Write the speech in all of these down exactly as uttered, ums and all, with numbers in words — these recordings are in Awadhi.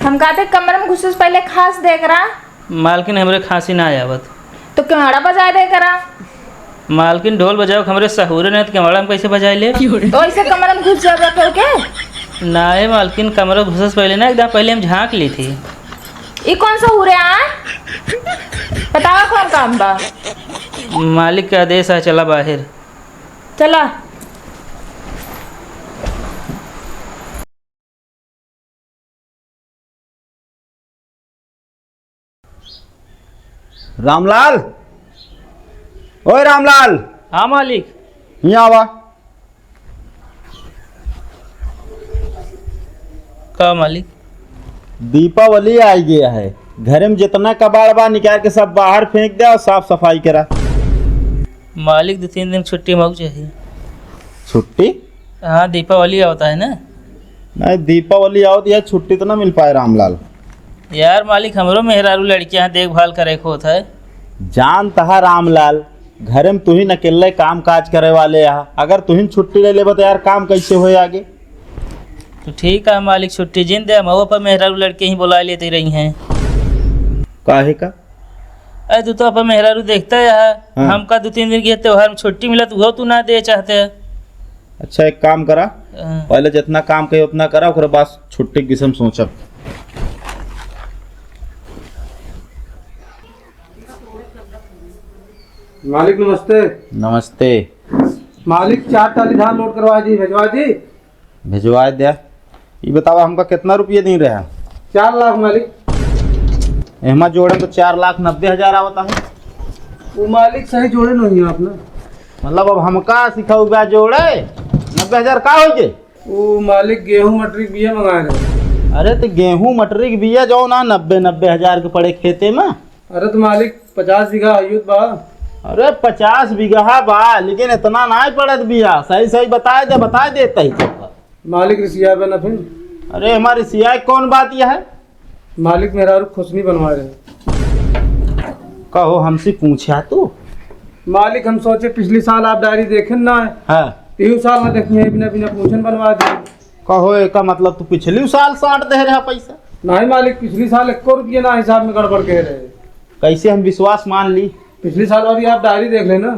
हम कहते कमरे में घुसे से पहले खांस दे करा। मालकिन, हमरे खांसी ना आवत। तो केवाड़ा बजाए दे करा। मालकिन, ढोल बजाओ, हमरे सहूरे नहीं तो केवाड़ा हम कैसे बजाए ले? तो ऐसे कमरे में घुस जाबे तो के? ना है मालकिन, कमरे घुसे से पहले ना, एकदम पहले हम झांक ली थी। ई कौन सहूरे आए? बतावा कौन काम बा? मालिक का आदेश है, चला बाहर। चला। रामलाल, ओए रामलाल। हाँ मालिक। हियाँ आवा। का मालिक? दीपावली आइ गया है, घरे में जितना कबाड़ बा निकाल के सब बाहर फेंक दे और साफ सफाई करा। मालिक, दो तीन दिन छुट्टी मांगू चाहिए। छुट्टी? हाँ, दीपावली आवता है ना। नहीं, दीपावली आवत, यह छुट्टी तो ना मिल पाए रामलाल। यार मालिक, हमरो मेहरारू लड़कियां हैं, देखभाल करे के होत है। जानत हा रामलाल, घरे में तुहिन अकेले काम काज करे वाले हा, अगर तुहिन छुट्टी ले लेबे तो यार काम कैसे होए आगे? तो ठीक है मालिक, छुट्टी जिन दे, हम अपन मेहरारू लड़के ही बुला लेते रही हैं। काहे का? अरे तू तो अपन मेहरारू देखता है यार, हाँ। हमका दो तीन दिन के त्योहार में छुट्टी मिला, तू हो तू ना दे चाहते है। अच्छा, एक काम करा, हाँ। पहले जितना काम कही उतना करा, ओकरे बाद छुट्टी के विषय में सोचब। मालिक नमस्ते। नमस्ते। मालिक, चार टाली धान लोड करवा दी, भेजवा दी। भेजवा द्या। ई बतावा, हमका कितना रुपया दी रहा? चार लाख मालिक। एहमा जोड़े तो चार लाख नब्बे हजार आवता है। वो मालिक सही जोड़े नहीं है अपना। मतलब अब हमका सिखाऊ बा जोड़े? नब्बे हजार का होइ गे? वो मालिक गेहूं मटर के बिया मंगाए रहे। अरे तो गेहूं मटर के बिया जो ना नब्बे, नब्बे हजार के पड़े खेते में। अरे तो मालिक पचास बीघा आयुत बा। अरे पचास बीघा बा, लेकिन इतना नाहीं पड़त बिया। सही सही बताए दे, बताए देता ही तो। मालिक रिसिया बे ना फिर। अरे हमारे रिसिया कौन बात यह है? मालिक मेहरारू खुसनी बनवा रहे। कहो हमसे पूछा तू? मालिक हम सोचे पिछली साल आप डायरी देखे ना। हाँ। तीन साल ना देखी है, बिना, बिना पूछन बनवा दी। कहो एका मतलब तू पिछली साल साट दे रहा पैसा? नहीं मालिक, पिछली साल एको रुपया ना हिसाब में गड़बड़ कह रहे। कैसे हम विश्वास मान ली? पिछली साल वाली आप डायरी देख लेना।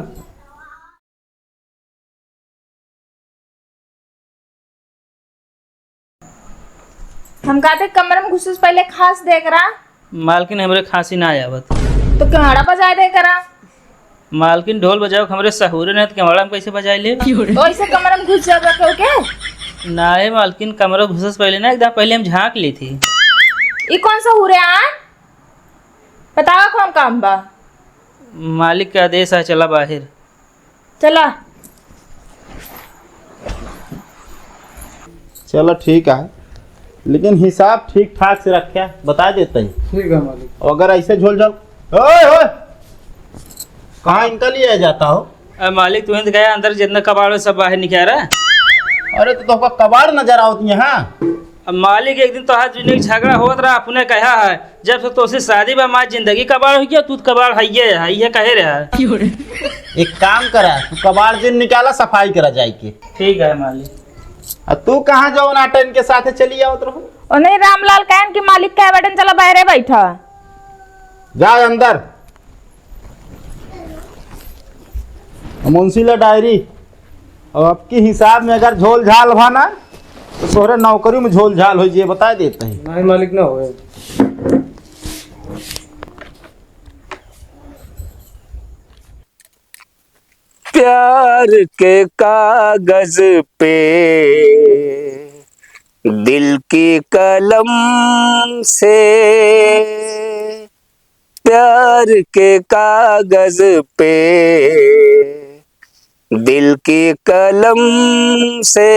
हम कहते कमरे में घुसे से पहले खांस दे करा। मालकिन, हमरे खांसी ना आवत। तो केवाड़ा बजाए दे करा। मालकिन, ढोल बजाओ, हमरे सहूरे नहीं तो केवाड़ा हम कैसे बजाए ले? तो ऐसे कमरे में घुस जाबे तो के? ना है मालकिन, कमरे घुसे से पहले ना, एकदम पहले हम झांक ली थी। ई कौन सहूरे आए? बतावा कौन काम बा? मालिक का आदेश है, चला बाहर। चला। चलो ठीक है, लेकिन हिसाब ठीक ठाक से रख्या, बता देते हैं। ठीक है मालिक। अगर ऐसे झोल झाल, ओए, ओए, कहाँ इनका लिए जाता हो? अरे मालिक, तू ही तो कहा अंदर जितना कबाड़ हो सब बाहर निकाल रहा। अरे तो तोहका कबाड़ नजर आवत यहाँ? अब मालिक, एक दिन तोहार दुनिया के झगड़ा होत रहा, अपने कहा है, जब से तोसे शादी बा, हमार जिंदगी कबाड़ हो गया, तू तो कबाड़ हइये है, ये कहे रहा। एक काम करा, तू कबाड़ जिन निकाला, सफाई करा जाए के। ठीक है मालिक। आ तू कहाँ जाओ नाटन के साथे चली आवत रहो? ओ नहीं, रामलाल कहन कि मालिक कहे बैठन, चला बाहरे बैठा। जा अंदर। मुंशी ला डायरी, अब आपकी हिसाब में अगर झोल झाल भा ना, तो तोहरे नौकरी में झोल झाल हो जाए, बता देते हैं। नहीं मालिक, ना होए। प्यार के कागज पे दिल की कलम से, प्यार के कागज पे दिल की कलम से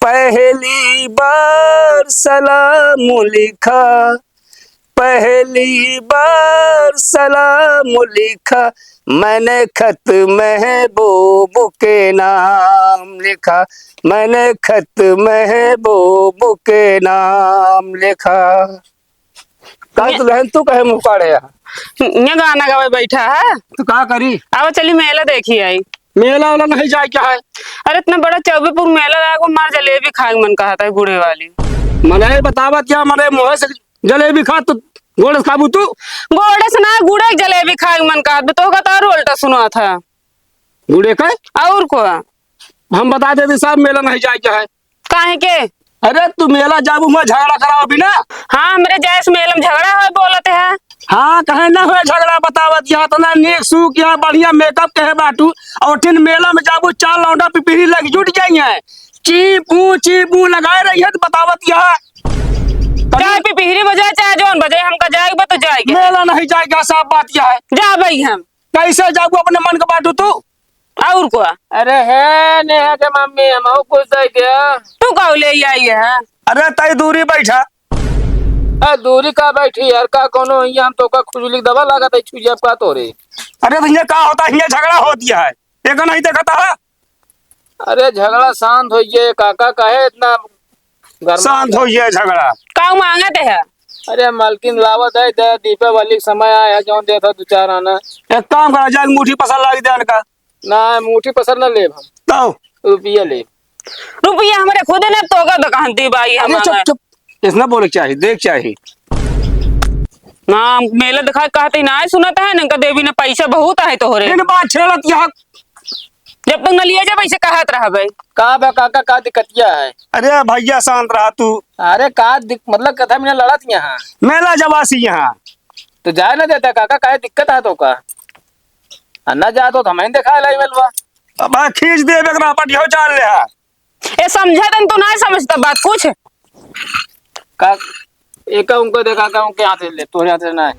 पहली बार सलाम लिखा, पहली बार सलाम लिखा, मैंने खत महबूब के नाम लिखा, मैंने खत महबूब के नाम लिखा। का ये दुल्हन तू कहे मुँह काढ़े है? ये गाना गावे बैठा है। तो का करी? आवा चली मेला देखी आई। मेला वाला नहीं जाए क्या है? अरे इतना बड़ा चौबेपुर मेला लागो, मार जलेबी खाए के मन कहता है गुड़े वाली। मने बतावत क्या, मने मुँह से जलेबी खा तो गोड़े से खाबू तू? गोड़े से ना, गुड़े के जलेबी खाए के मन कहत बा, तोहका तो और उल्टा सुनात है। गुड़े का? और को? हम बता देते साहब, मेला नहीं जाए के है। काहे के? अरे तू मेला जाबू, मैं झगड़ा कराओ भी ना। हाँ, हमरे जाए से मेला में झगड़ा होए बोलत है। हाँ, कहे ना होए झगड़ा, बतावत यहाँ तो ना नीक सूक, यहाँ बढ़िया मेकअप कहे बाटू, और ठिन मेला में जाबू, चार लौंडा पिपीरी लग जुट जाई है, ची पू ची पू लगाए रही है, तो बतावत यहाँ। चाहे पिपीरी बजाए, चाहे जौन बजाए, हमका जाए के बा तो जाए के। मेला नहीं जाए के, साफ बात यह है। जा भाई हम। कैसे जाबू अपने मन के बाटू तू? और को? अरे हे नेहा के मम्मी, हमहू कुछ दे दे। तू का ले आई है? अरे तई दूरी बैठा। आ, दूरी का बैठी यार, का कोनो हियाँ हम तोका खुजली के दवा लागत है, छुइया का तोरे? अरे तो हियाँ का होता है, हियाँ झगड़ा होत है, एका नहीं देखता है? अरे झगड़ा शांत होइए काका, काहे इतना गरमा शांत होइए झगड़ा। का मांगत है? अरे मालकिन लावत है, दे दीपावली के समय आया है, जौन देत है दो चार आना। एक काम करा, जाके मुट्ठी पसर लाग दे इनका। ना, मुट्ठी पसर ना लेब हम। तो? रुपया लेब। रुपया हमरे खुदे ना, तोका दुकान दी बाई हम अरे चुप, मांगे। चुप। इसना बोले के चाही, देख चाही। ना, मेला दिखाए कहते ही ना सुनत है, इनका देवी ने पैसा बहुत आहे तोहरे। इन बात छेड़त यहाँ। जब तक न लिए जब ऐसे कहत रहबे। का बा काका, का दिक्कतिया है? अरे भैया शांत रहा तू। अरे का दिक-, मतलब कथा में लड़त यहाँ। मेला जवासी यहाँ। तो जाए ना देता काका, काहे दिक्कत है तोका? आ ना जा तो हम ही देखा लाई मेलवा। अब आ खींच दे बेगना पटियो जान ले हा। ए समझा तन तो ना समझता बात कुछ। का एका उनको देखा का उनके हाथ से ले, तोरे हाथ से ना है।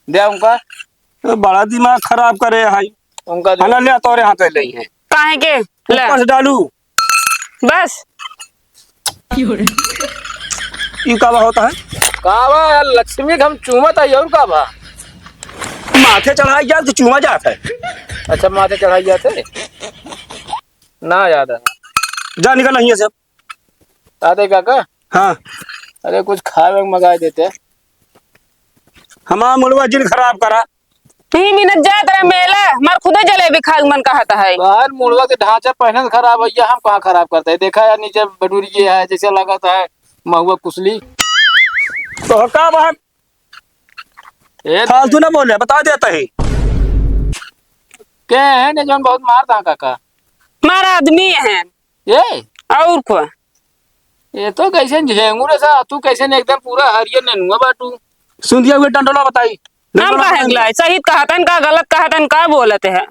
दे उनका। ए, बड़ा दिमाग खराब करे है। उनका जो हला ले तोरे हाथ से ले है। काहे के? ले। ऊपर से डालू। बस। ई का बा होता है? का बा यार, लक्ष्मी के हम चूमत आई और का बा? माथे चढ़ाई जात कि चूमा जात है? अच्छा, माथे चढ़ाई जात है? ना याद है। जा निकल नहीं है सब। याद है काका? हाँ। अरे कुछ खावे के मंगाए देते। हमार मुड़वा जिन खराब करा। तीन मिनट जात रहे मेला, हमार खुदे जलेबी खाए के मन कहत है। बाहर मुड़वा के ढांचा पहले से खराब है, या हम कहाँ खराब करते हैं? देखा यार, नीचे बटुरिये है, जैसे लगत है महुआ कुसली। तो का बात? ए, फालतू ना बोले, बता देता ही। के है ने जौन बहुत मारता काका? हमारा आदमी है। ये? और को? ये तो कैसे झेंगुर सा, तू कैसे ने एकदम पूरा हरियर नेनुआ बाटू। सुन दिया हुए डंडोला बताई। हम डंडोला काहे बताई। गिलाई? सही कहतन का, गलत कहतन का बोलत है?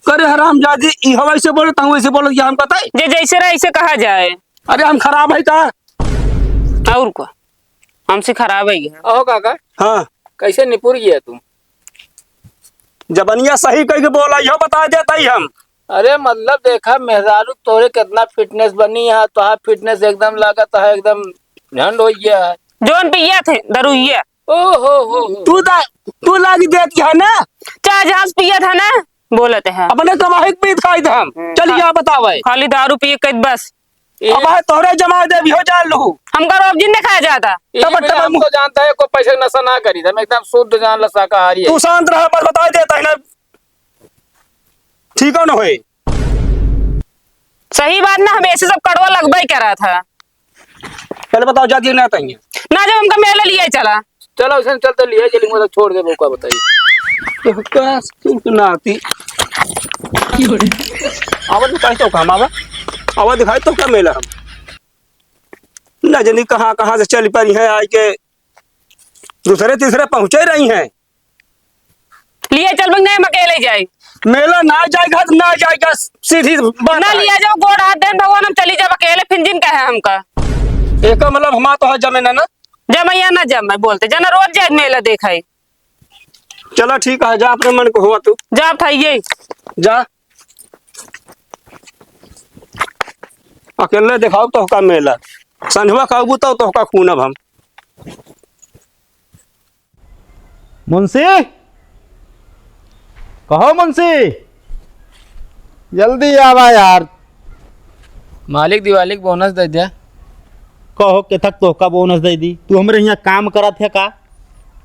करे हरामजादी, ई हवा ऐसे बोलत, हम वैसे बोलत, ये हम कहता है? जे जैसे रहे, ऐसे कहा जाए। अरे, हम खराब है का? और को? हमसे खराब है ये। अहो काका। हाँ। कैसे निपुर गया तू? जबनिया सही कह के बोला, यो बता देता ही हम। अरे मतलब देखा, मेहरारू तोरे कितना fitness बनी है, तोहार fitness एकदम लागत है, एकदम झंड हो गया है। जौन पिया थे, दरुइया। ओ हो हो हो। तू दा-, तू लागी देत है ना? चाहे जहाज पिया था ना, बोलत है। अपने कमाई के पीत खाई थे हम। हम्म। चल, हाँ। क्या बतावे? खाली दारू पिए के बस। अब है तोहरे जमा दे भी हो जान लू। हमका रोब जिन दिखाया जाता। ये तब, भी तब हम हम तो जानता है, कोई पैसे का नशा ना करी, हम एकदम शुद्ध जान ला शाकाहारी है। तू शांत रह, बस बता देता है ना। ठीक है ना होए? सही बात ना, हम ऐसे सब कड़वा लगबे करा था। पहले बताओ, जाती है ना तइया? ना, जब हमका मेला लिए चला। चलो, उसे चलते लिए चली, मतलब छोड़ दे, मौका बताइए। तो का सुनती? आवाज दिखाई तो काम आवा, आवाज दिखाई तो का मेला हम? ना जानी कहाँ, कहाँ से चल पड़ी है, आई के दूसरे तीसरे पहुँचे रही हैं। लिए चल बंग, नहीं, हम अकेले जाए। मेला ना जाएगा, ना जाएगा, सीधी बात ना है। लिया जाओ, गोड़ हाथ देन भगवान, हम चली जाब अकेले, फिर जिन कहे हमका। एका मतलब हमार तो है जमे ना, ना? जमैया ना जमे बोलते, जना रोज जाए मेला देखाई। चला ठीक है, जा अपने मन को हुआ तू। जा उठाइए। जा। अकेले देखाओ तोहका मेला। संझवा कहबू तो तोहका खूनब हम। मुंशी, कहो मुंशी। जल्दी आवा यार। मालिक दिवाली के बोनस दे दिया। कहो केथक तोहका बोनस दे दी? तू हमरे यहाँ काम करत है का?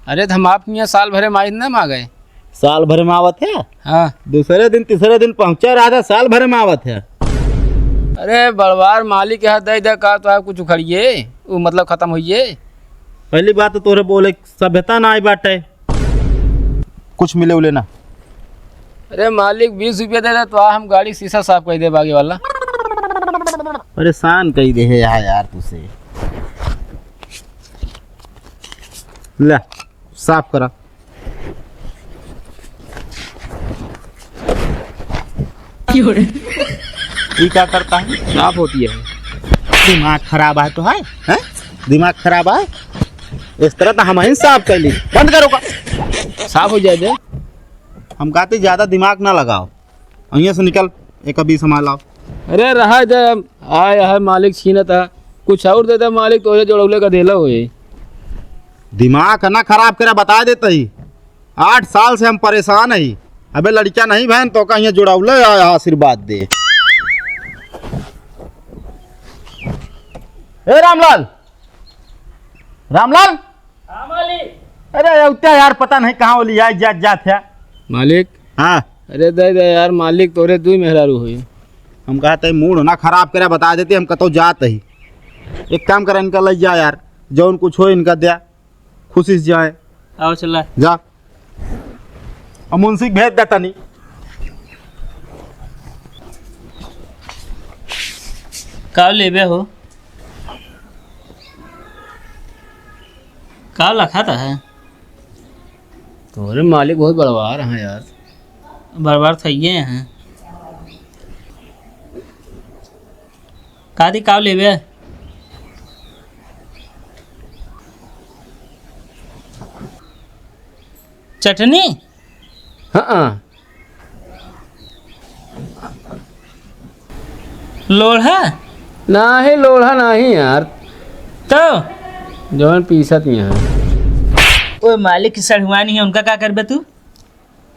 अरे तो हम आपके यहाँ साल भरे में आई ना मांगे। साल भरे में आवत है? हाँ। दूसरे दिन तीसरे दिन पहुँचा रहा था, साल भरे में आवत है। अरे बड़वार, मालिक यहाँ दे दे का, तो कुछ उखड़िए, वो मतलब खत्म होइए। पहली बात तो तोरे बोले सभ्यता ना आई बाटे। कुछ मिले उले ना। अरे मालिक, बीस रुपया दे दे, तो आ हम गाड़ी शीशा साफ कर दे आगे वाला। परेशान कई दे है यहाँ यार तुसे। ले, साफ करा। क्यों रे? ये क्या करता है? साफ होती है। दिमाग खराब है तो है, हैं? दिमाग खराब है। इस तरह तो हम ही साफ कर ली। बंद करो का। साफ हो जाए दे। हम कहते ज्यादा दिमाग ना लगाओ। अहियाँ से निकल, एक अभी सामान लाओ। अरे रहा दे, आय है मालिक छीनत है, कुछ और दे दे मालिक, तोरे जोड़ौले का देला होए। दिमाग ना खराब करे, बता देते ही, आठ साल से हम परेशान ही। अबे लड़कियां नहीं बहन तो कहीं जोड़ौले आया आशीर्वाद दे। ए रामलाल, रामलाल। हाँ, मालिक। अरे, उतना यार, पता नहीं कहाँ वो लिया जात, जात है। मालिक। हाँ। अरे, दे दे यार, मालिक, तोरे दुई मेहरारू होई। हम कहते हैं, मूड ना खराब करे, बता देते, हम कतौ जात ही। एक काम कर, इनका ले जा यार, जौन कुछ हो, इनका दे, खुशी से जाए। आओ, चला। जा। अब मुंशी के भेज दे तनी। का लेबे हो? का लखाता है? तोरे मालिक बहुत बड़वार हैं यार। बड़वार थइये हैं। का दी, का लेबे? चटनी? हाँ। लोढ़ा? नाही, लोढ़ा नाही यार। तो? जौन पीसत यहाँ। ओ मालिक की सढ़ुआनी है, उनका का करबे तू?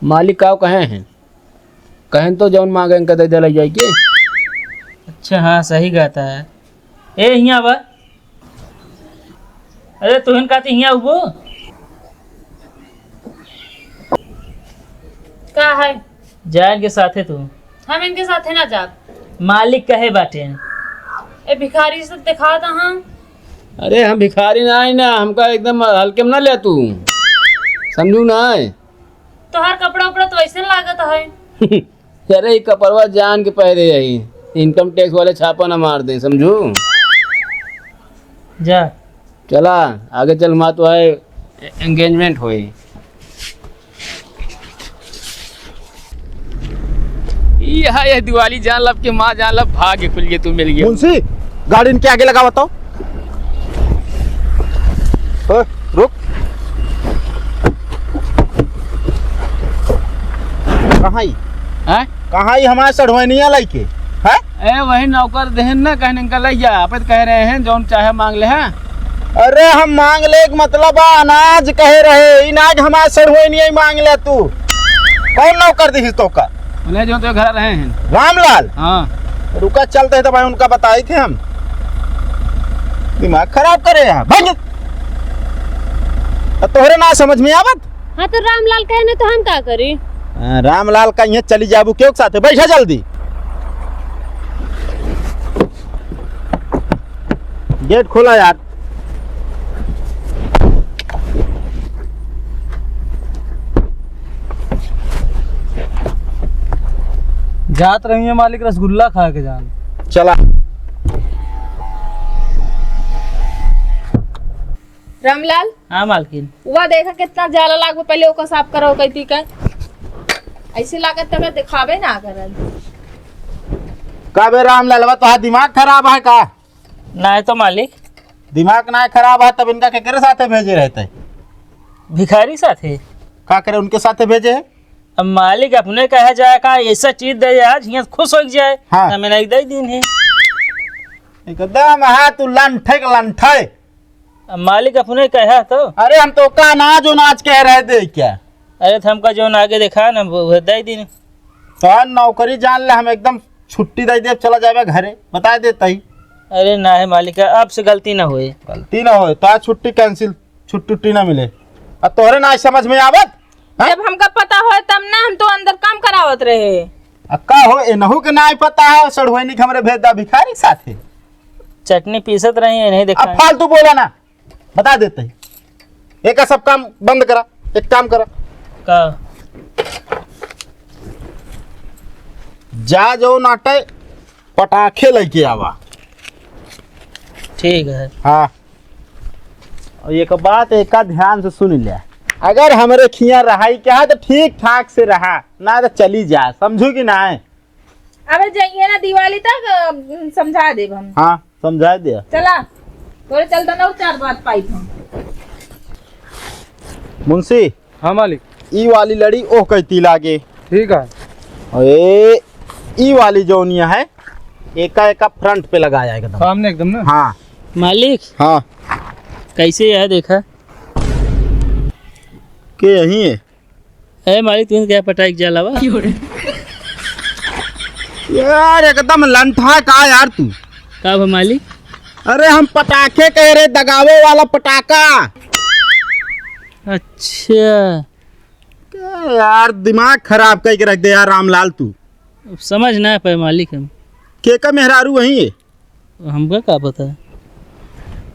मालिक का कहे हैं? कहें तो जौन मांगे इनका दे दे लग जाए के। अच्छा, हाँ, सही कहता है। ए, हियाँ बा। अरे, तुहिन काती हियाँ उबो? का है? जा इनके साथे तू। हम इनके साथे ना जाब। मालिक कहे बाटे। ए, भिखारी से दिखा दा हम। अरे, हम भिखारी ना है ना, हमका एकदम हल्के में ना ले तू, समझू ना है। तोहार कपड़ा उपड़ा तो ऐसे लागत है। अरे, ई कपड़वा जान के पहरे यही, income tax वाले छापा ना मार दे, समझू? जा। चला, आगे चल, माँ तो है, engagement होई। ई हा, यह दिवाली जान लब के माँ जान लब, भाग्य खुल गए, तू मिल गया। मुंशी, गाड़ी इनके आगे लगा बताओ। ओ, रुक। कहाँ ही? हैं? कहाँ ही हमारे सढ़वैनिया लइके? हैं? ए, वही नौकर देहन ना, कहने इनका लइ जा। आप तो कह रहे हैं, जौन चाहे मांग ले, हैं? अरे, हम मांग ले के मतलब बा, अनाज कहे रहे, इनाज हमारे सढ़वैनिया ही मांग ले तू। कौन नौकर दिहिस तोका? उन्हें जो तो घर रहे हैं। रामलाल? हाँ। रुका, चलते हैं तो भाई उनका बताई थे हम। दिमाग खराब करे यहाँ, भाग। अब तोहरे ना समझ में आवत? हाँ, तो रामलाल कहे न तो हम का करी? हाँ, रामलाल का यहाँ चली जाबू, क्यों के साथ है? बैठा जल्दी। गेट खोला यार। जात रही है मालिक, रसगुल्ला खा के जान। चला। रामलाल। हाँ मालकिन। वा देखा कितना जाला लाग बा, पहले ओका साफ करो कहती का। ऐसे लागत तो दिखावे ना करन। का बे रामलालवा, तोहार दिमाग खराब है का? नाहीं तो मालिक। दिमाग नाहीं खराब है तब इनका केकरे साथे भेजे रहते? भिखारी साथे। का करे उनके साथे भेजे है? अब मालिक अपने कहे जाए का ऐसा चीज दे आज हियाँ खुश हो जाए। हाँ। तो मैंने दे दीन है। एकदम है तू लंठे के लंठे। अब मालिक अपने कहे तो। अरे हम तो का अनाज उनाज कह रहे दे क्या? अरे तो हमका जौन आगे देखा ना वो दे दीन। तो नौकरी जान ले, हम एकदम छुट्टी दे दे, चला जाबे घरे, बता देता ही। अरे ना है मालिक, अब से गलती ना होए। गलती ना होए तो आज छुट्टी cancel, छुट्टी उट्टी ना मिले। अब तोहरे ना समझ में आवत? हाँ? जब हमका पता होए तब ना हम तो अंदर काम करावत रहे। अब का हो, एनहू के नाई पता है, सड़ुआइनी के हमरे भेज दा भिखारी के साथे। चटनी पीसत रही है, नहीं देखा अब है। फालतू बोला ना, बता देते हैं। एका सब काम बंद करा, एक काम करा। का? जा जो नाटे पटाखे लेके आवा। ठीक है। हाँ। और एक बात एका ध्यान से सुन ले, अगर हमरे खिया रहाई के है तो ठीक ठाक से रहा, ना तो चली जा, समझू कि ना? अबे जाइए ना दिवाली तक, अ, समझा देब हम। हाँ, समझा दे। चला, तोरे चलता ना चार बात पाई हम। मुंशी। हाँ मालिक। ई वाली लड़ी ओह कैती लागे। ठीक है। अरे, ई वाली जौनिया है, एका एका फ्रंट पे लगाया एकदम। सामने एकदम ना। हाँ। मालिक। हाँ। कैसे है देखा? के यही है? ए मालिक, तुम क्या पटाइक जाला बा? यार, एकदम लंठा का यार तू। का बा मालिक? अरे, हम पटाखे कह रहे, दगावे वाला पटाखा। अच्छा। क्या यार, दिमाग खराब करके रख दे यार रामलाल तू। अब समझ ना पाए मालिक हम। के का मेहरारू वही है? हमका का पता है?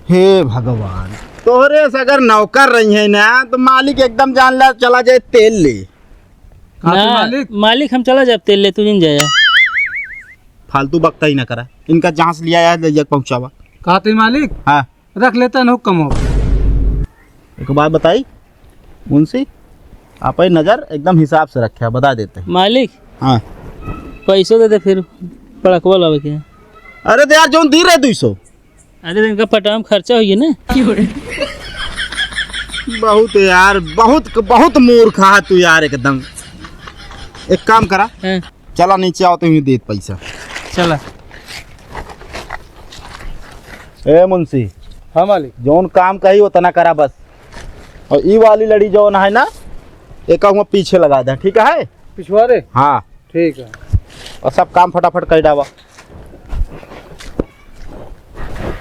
हे भगवान, तोहरे से अगर नौकर रही है ना, तो मालिक एकदम जान ला, चला जाए तेल ले। का ना, मालिक? मालिक, हम चला जाब तेल ले, तू जिन जाया। फालतू बकता ही ना करा, इनका जहाँ से लिया है, ले जाके पहुँचावा। का थे मालिक? हाँ। रख लेता न हुक्म हो। एक बात बताई मुंशी, आप ही नजर एकदम हिसाब से रखे, बता देते हैं। मालिक। हाँ। पैसो दे दे फिर पड़कवा लावे के। अरे तो यार, जौन दी रहे दुई सौ। अरे तो इनका पटाम खर्चा होइए ना। बहुत यार, बहुत, बहुत मूर्ख है तू यार एकदम। एक काम करा। हाँ। चला नीचे आओ, तुम्हें देत पैसा। चला। ए मुंशी। हाँ मालिक। जौन काम कही उतना करा बस। और ई वाली लड़ी जौन है ना, एका हुआ पीछे लगा दे, ठीक है? पिछुआरे? हाँ। ठीक है। और सब काम फटाफट कर डावा।